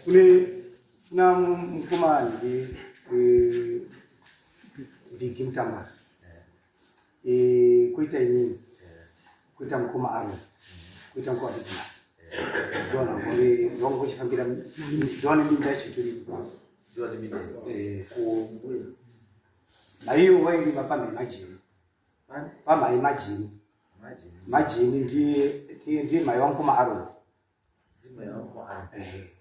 Kune kuna mukoma ndi Bigi Mutambara. Kuita inini. Kuita mukoma Aaron. Kuita mukoma Didymus. Ndona ngori ndongo kuchifambira ndona minda yacho tiri. Ndona minda. Kumbuya. Maiyo wairima pamhemajini. Pamhai majini. Majini ndiye mai wangu mukoma Aaron. Ndimai wangu Aaron.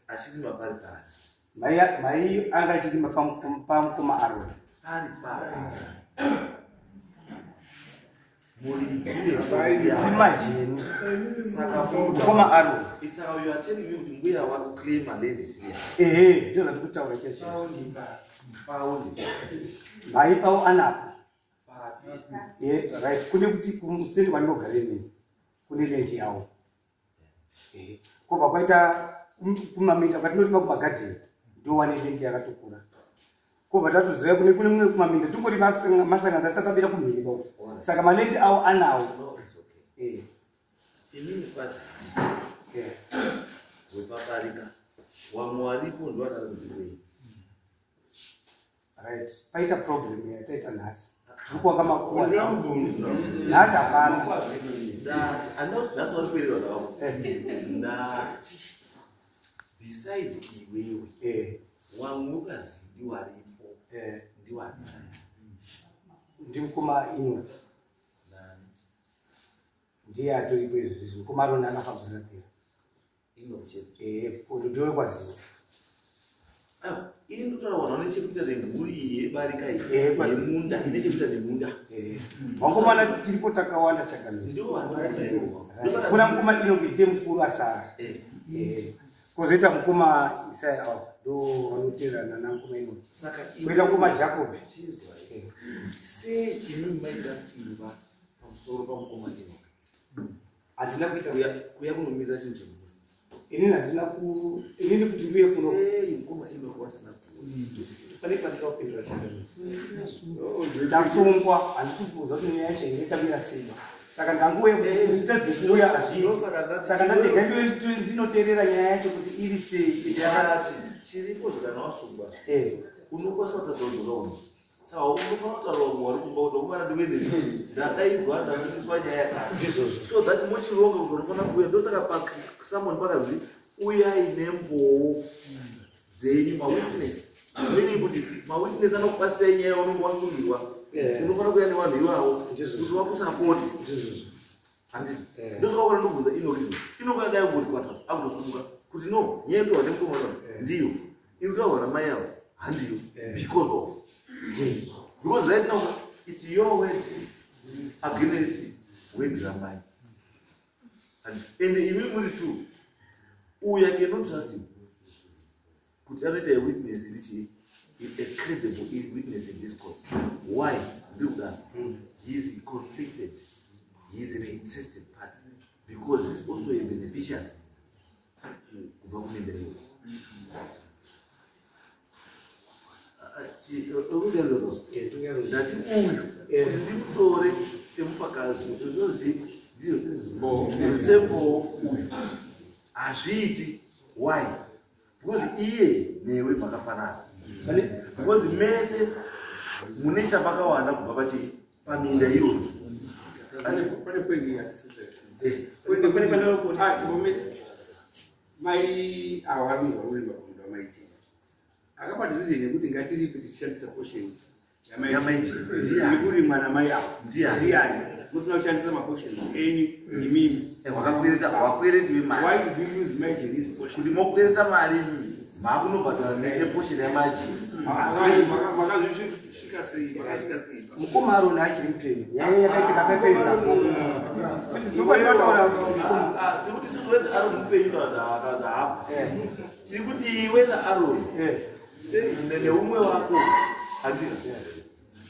Achirima pari pari. Mai anga achirima pamukoma Aaron. Pari pari. Ndimajini. Mukoma Aaron. Saka you are telling me kuti mbuya wakuclaima land here. Ehe, ndizvo zvandikutaura chaizvo. Paundi. Mai pavo anapo. Right, kune kuti kumuseri kwandinogara inini kune land yavo. Kobva kwaita kumaminda kwatinorima kumagadheni ndowane land yakatokura. Kobva tatozoya kune mumwe kumaminda tongori masanganisi asati abira kumhiri kwako. Saka malendi avo anawo. Inini kwazi wepaparika wamwe waripo ndovataradzirwei. Right, paita problem yataita nhasi. Tiri kuwaka makuva. Nhasi hapana. Ndati andoti nhasi wari kuererwa zvavo. Ndati besides iwewe wamwe ukazindi waripo ndiwani? Ndimukoma Enoch. Nani? Ndiye atoripo izvozvi. Mukoma Aaron akafa gore rapera. Enoch chete. Uyu ndiwe kwaziva. Ini ndotaura vanhu vane chekuita nemhuri yebarika iyi. Yemunda, ine chekuita nemunda. Vakomana tiripo takawanda chakamira. Ndivo vanhu. Kuna mukoma Enoch ndiye mukuru asara. Kozoita mukoma Isaya ava ndo vanoteerana namukoma Enoch. Saka koita mukoma Jacob. Chizwa. Sei imi maita simba pamusoro pamukoma Enoch? Handina kuita kuya kunomirira chinhu chemhuri. Inini handina ku inini kuti ndiuye kuno. Sei mukoma Enoch wasina kuuya? Pane pandika kupindura chakamira. Ndasungwa, handisi kuudza kuti nyaya yacho ingekamira sei. Saka ndanguuya kuti nditadze kuuya hazviiti. Saka ndati regai ndinoteerera nyaya yacho kuti iri sei. Ndakati chiripo zvakana wasungwa. Unokwanisa kutadza kudzoka uno. Saka unofanira kutaura vamwe vari kumba kuti vakomana ndiuende. Ndadaidzwa, ndaziviswa nyaya yakati. So that mochironga kuti unofanira kuuya. Ndosaka pasummon pakanzi uyai nembowo dzenyu mawitness. Meaning kuti mawitness anokubatsirai nyaya yaunenge wasungirwa. Unofanira kuuya nevanhu ivavo kuti vakusapoti. Handiti? Ndosaka wakona ndobvunza Enoch izvo. Enoch akadai kungoti kwata akutosumuka kuti no nyaya yekutorwa nemukoma ndiyo. Inotaurwa namai avo handiyo because of. Because right now it's your word against word ramai. And imi muri two, uyu I cannot trust him. Kuti anoita a witness iri chii? A credible witness in this court. Why? Because he is conflicted. He is an interested party because he's also a beneficiary. Kubva kuminda iyoyo. Ndati uyu kuti ndimutore semufakazi kuti ndinozi sembowo uyu hazviiti. Why? Because iye newe makafanana. Because mese mune chamakawana kubva pachi paminda iyoyo. Pane point mai ava vari munhu vari kurima pamunda wamaiti. Akapa decision yekuti ngatiripe tichishandisa portion yamaiti. Yekurimwa namai ava. Ndiani? Ndiani? Musina kushandisa maportions enyu imimi. Wakakweretiwe mari. Why did you use Mai Jenny's portion? Kuti mokwereta mari imimi, maakunobhadhara neportion yaMajeni. Makazvisvika sei? Makasvika sei? Mukoma Aaron achiri mupenyu. Nyaya yakaitika 5 years ago. Tiri kuti isusu wena Aaron mupenyu kana kuti haapo. Tiri kuti iwe naAron neumwe wako handina.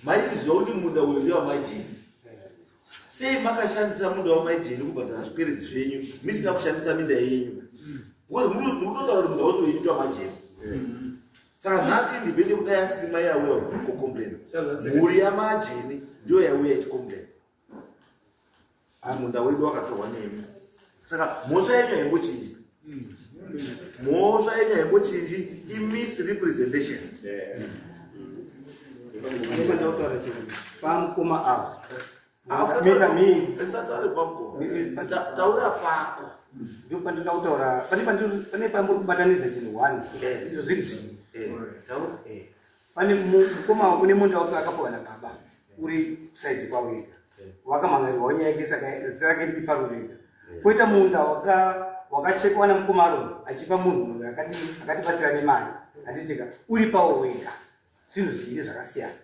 Maiziva kuti munda uyu ndewamajeni. Sei makashandisa munda wamajeni kubhadhara zvikwereti zvenyu misina kushandisa minda yenyu? Because munototaura kuti munda wose wenyu ndewamajeni. Saka nhasi independe kudai asiri mai auya kucomplaina. Mhuri yamajeni ndiyo yauya ichicomplaina. Kuti munda wedu wakatorwa nemi. Saka mhosva yenyu haingochinji. Mhosva yenyu haingochinji, imisrepresentation. Ndopandakutaura chinhu pamukoma ava. Meta mi. Usataure pamukoma, taura pako. Ndopandinoda kutaura pane pamuri kubatanidza chinhu one, izvo zviri zvinhu. Taura. Pane mukoma une munda wake akapiwa nababa uri kusaidi kwavo ega, wakamhangarirwa nyaya yake, saka zita rake riri parureta. Koita munda wakachekwa namukoma Aroni achipa munhu akatibatsira nemari, atitika uri pawo wega. Zvinhu zviviri zvakasiyana.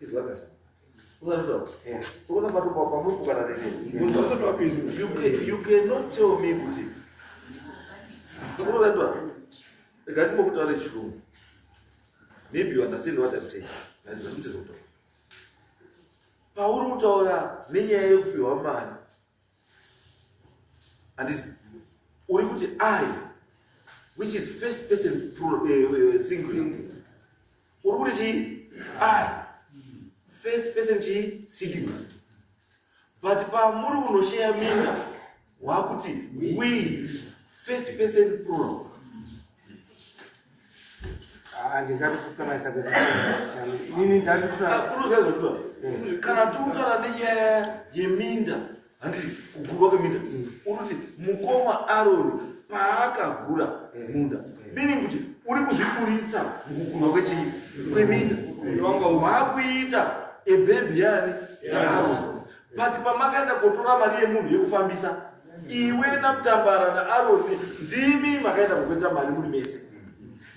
Izwakasa usatotaura. Ukona pamuri kukana nene. You cannot tell me kuti unovatwa ngatimokutaura chirungu. Maybe you understand what I'm saying. Zvandikuti kutaura pauri kutaura nenyaya yekupiwa mari, handiti uri kuti I, which is first person singular. Uri kuti chii? I, first person chii? Singular. But pamuri kunosheya minda wakuti we, first person plural. Ndingati kukanganisa inini ndati kutaura. Unoziva, kana tikutaura nenyaya yeminda, handiti kugurwa kweminda, unoti mukoma Aroni paakagura munda, meaning kuti uri kuzviburitsa mukugurwa kwechii? Kweminda. Waakuita ebhebhi yani yaAroni. But pamakaenda kotora mari yemunhu yekufambisa, iwe naMutambara naAroni ndimi makaenda kukuita mari muri mese.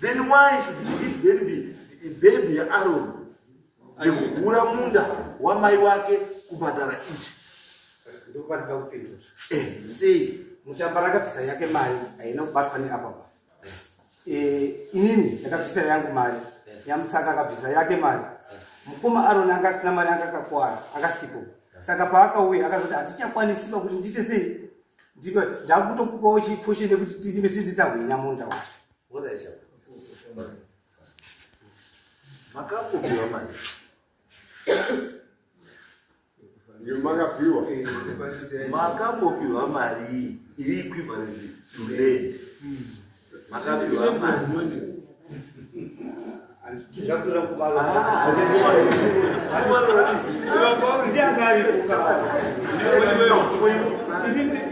Then why should it then be baby yaAroni yekugura munda wamai wake kubhadhara ichi? Ndopandida kupindura. Sei? Mutambara akabvisa yake mari, haina kubatwa neapapa. Inini ndakabvisa yangu mari, yamutsaka akabvisa yake mari. Mukoma Aroni anga asina mari, anga akakwara, akasipo. Saka paakauya akazoti hatichakwanisiba kuti ndiite sei, ndakutokupawo chiportion nekuti tirime sisi tahwinya munda wacho. Woraisha, makambopiwa mari? Makapiwa. Makambopiwa mari iri equivalent to land? Makapiwa mari? Zvakutora kubalo ndiangaripo.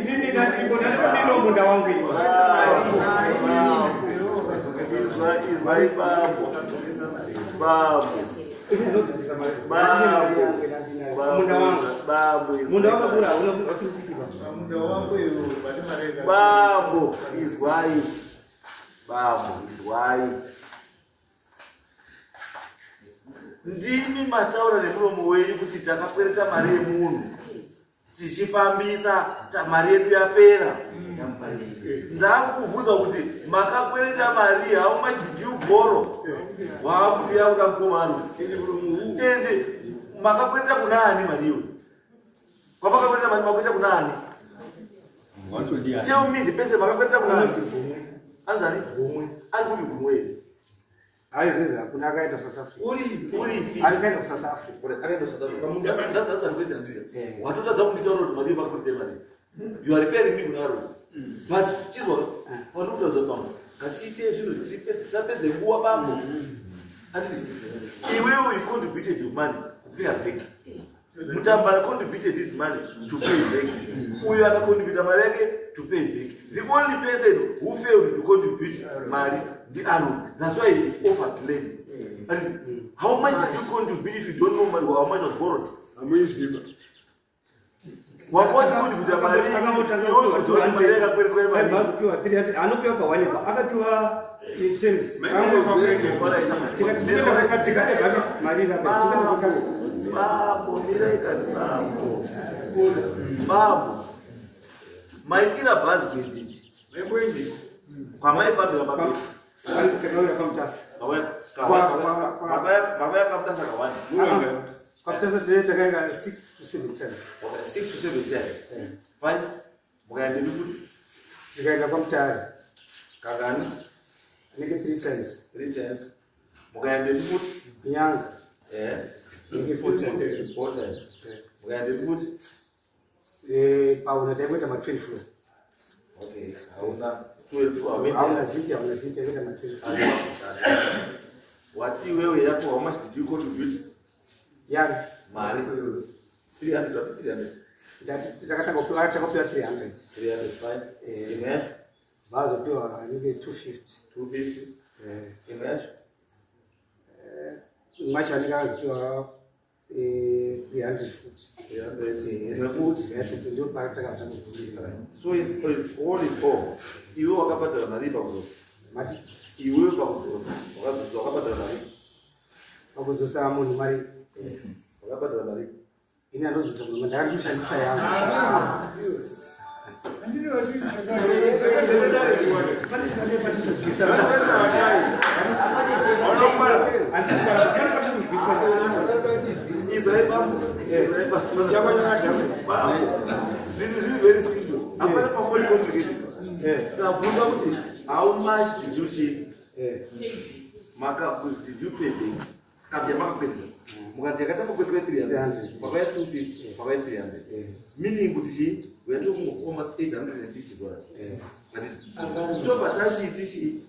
Inini ndandiripo, ndandino munda wangu ini. Izwai bambo, bambo. Inozobvisa mari yangu yandinayo, munda wangu. Bambo. Munda wakakura, hauna wasiri kutikipa. Bambo, izwai. Bambo, izwai. Ndimi mataura nemuromo wenyu kuti takakwereta mari yemunhu tichifambisa, mari yedu yapera. Ndakukubvunza kuti makakwereta mari, how much did you borrow? Waakuti yakuda mukomano. Ende makakwereta kuna ani mari iwe? Kwamakakwereta mari, makwereta kuna ani? Tell me the person. Makakwereta kuna ani? Anzani? Gumwe. Ari kupi Gumwe? Hayi, zvezvi hakuna, akaenda kuSouth Africa. Uripi? Akaenda kuSouth Africa. Akaenda South Africa. That's the question ndiri. Eh. Watotadza kunditaura kuti mari makakwereta mari. You are referring me kuna Aaron. But chizwa, pandikutaura bambo. Ngatiite zvinhu tisapedze nguva, bambo. Anditi iwewe you contributed your money kupay back. Mutambara contributed his money to pay back. Uyo akacontributa mari yake to pay back. The only person who failed to contribute mari ndi Aaron. That's why he offered land. And how much did you contribute if you don't know money, how much was borrowed? Hamuiziva. Wanga wachicontributa mari, iwe kuti mari yakakweretwa imari. Azopiwa 300, anopiwa kawanepa, akapiwa in terms. Tikati tinoenda kwakatika, mari irape tinoenda kwakatika. Bambo, mirai kani bambo. Bambo, maikira bhazi kuendini? Kwamaifambira mapiri? Takauya kwaMutasa. Makauya kaMutasa kawani? KwaMutasa tine takaenda 6 to 7 times. Okay, 6 to 7 times. Fine. Mukaendepi futi? Tikaenda kwaMutare. Kangani? Anenge 3 times. Three times. Mukaendepi futi? Nyanga. Anenge 4 times. Four times. Mukaendepi futi? Pauna taimboita ma20 floor. Okay, hauna. 12. Hauna ziti, hauna ziti, yakaita ma12. Wati iwewe yako, how much did you contribute? Yani? Mari 300, wati 300. Ndati takatanga kupiwa, takapiwa 300. 300, fine. Imwe yacho? Vazopiwa anenge 250. 250. Imwe yacho? Imwe yacho anenge akazopiwa 300 futi. 300 imwe futi. Ndio patakatanga kupiwa. So all in all, iwe wakabhadhara mari pakudzosa? Mati? Iwewe pakudzosa wakabhadhara mari? Pakudzosa munhu mari? Wakabhadhara mari? Ini andodzosa munhu, ndakatoshandisa yangu. Izwai bambo, izwai bambo. Zvinhu zviri very simple, hapana pamori complicated. Tabvunza kuti how much did you chi maka did you pay back kabya makakwedza, mukati yakatanga kukwetwa 300, pakauya 250, pakauya 300, meaning kuti chi we are talking of almost $850. Handiti? Tobva tachiti chi,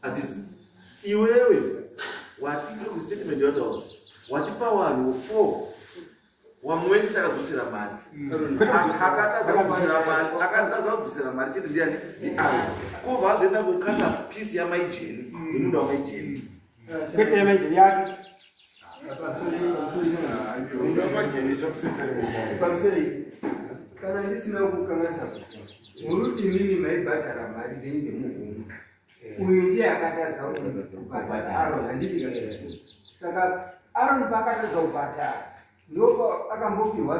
handiti, iwewe wati statement yataura, watipa vanhu 4, wamwe wese takadzosera mari. Akatadza kudzosera mari, akatadza kudzosera mari chete ndiani? NdiAron. Kobva azoenda kukata piece yamaijeni, yemunda wamaijeni. Kwete yamaijeni yake. Pamusoro, kana ndisina kukanganisa, muri kuti imimi maibhadhara mari dzenyu dzemuvhungu, uyu ndiye akatadza kubhadhara, Aron, handiti? Saka Aron paakatadza kubhadhara, ndoko akambopiwa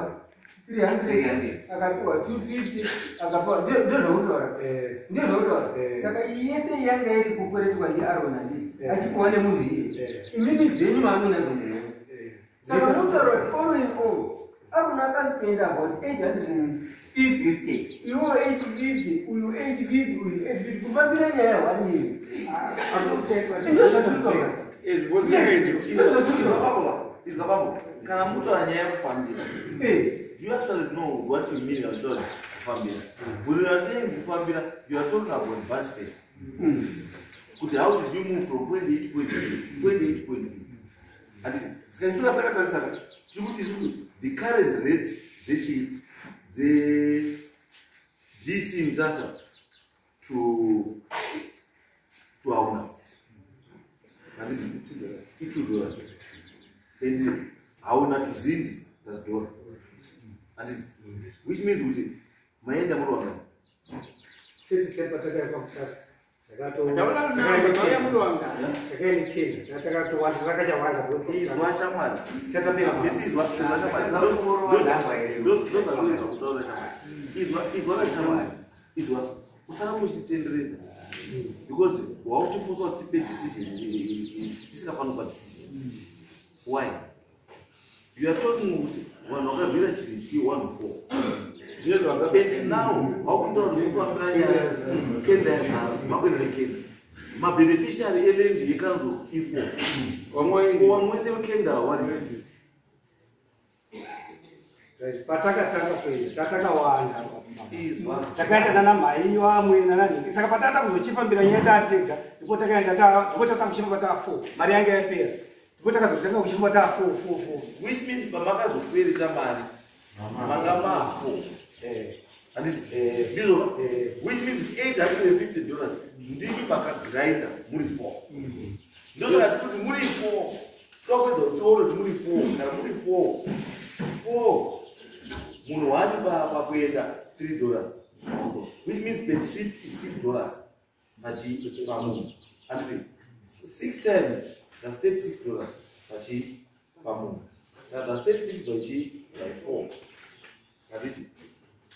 300, akapiwa 250, akapiwa, ndozvautaura, ndozvautaura. Saka iyi yese yanga iri kukweretwa ndiAron, handiti? Achipiwa nemunhu iye. Imimi dzenyu maamunadzo muhomwe. Saka munotaura kuti all in all Aron akaspenda about 850, iwewe 850, uyu 850, uyu 850, kufambira nyaya one year. Izwa bambo, kana mutaura nyaya yekufambira, do you actually know what you mean about kufambira? When you are saying kufambira, you are talking about bus fare, kuti how did you move from point A to point B, point A to point B, handiti? Saka isusu takatarisa, tiri kuti isusu the current rates dzechi dze DC Mutasa to Hauna, handiti, i$2, and Hauna to Zindi, that's dollar, handiti? Which means kuti maenda muri wangani? First step patakaenda kwaMutasa, takaenda takatowanda, takachawanda. Izwa shamwari. Chatapera. Isi izwa, izwa shamwari, ndozvakuedza kutaura shamwari. Izwa, izwa shamwari, izwa, usaramba uchitenderedza, because wautifusa kuti tipe decision tisingafaniri kupa decision. Why you are talking kuti vanhu vakarwira chinhu ichi i1 4, and now wakuntaura kuti kufambira nyaya, kenda yazara, makuenda nekenda, mabeneficiary eland yekanzuru i4, ko vamwe wese vekenda wari? Patakatanga kuenda tatakawanda. Izwa. Takaenda nana mai vamwe nananhingi. Saka patata kuzochifambira nyaya tatega, ndipo takaenda, ndipo tatanga kuchifamba taa 4, mari yanga yapera, ndipo takazotanga kuchifamba taa 4 4 4. Which means pamakazokwereta mari manga ma4, handiti? Ndizvo? Which means $850 ndimi makagrinda muri 4. Ndosaka tiri kuti muri 4, toda kuedza kuti tione kuti muri 4, kana muri 4 4, munhu wani pakuenda $3, which means per trip is $6 pachi pamunhu, handiti? 6 times, that's $36 pachi pamunhu. Saka that's 36 by chi by 4, handiti?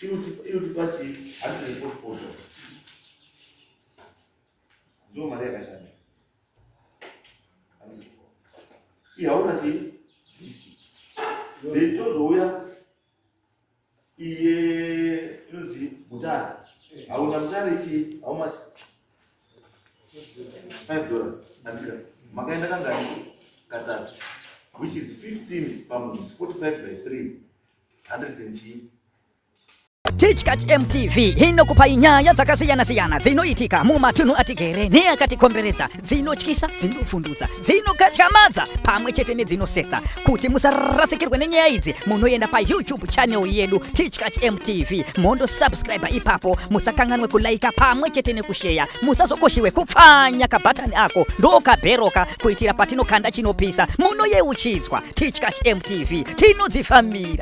Inotipa chi $144. Ndo mari yakashanda, handiti? Ihauna chi DC, then tozouya iye inonzi Mutare, Hauna Mutare chi, how much? $5, handiti? Makaenda kangani? Katatu, which is 15 pamunhu, 45 by 3, 100 and chi. Tichkach MTV inokupai nyaya dzakasiyana-siyana dzinoitika mumatunhu atigere neakatikomberedza, dzinotyisa, dzinovhundutsa, dzinokatyamadza pamwe chete nedzinosetsa. Kuti musarasikirwe nenyaya idzi, munoenda paYouTube channel yedu Tichkach MTV, mondosubscribe ipapo. Musakanganwe kulaika pamwe chete nekusheya. Musazokoshiwe kupfanya kabhatani ako ndokabheroka, kuitira patinokanda chinopisa munoyeuchidzwa. Tichkach MTV, tinodzifambira.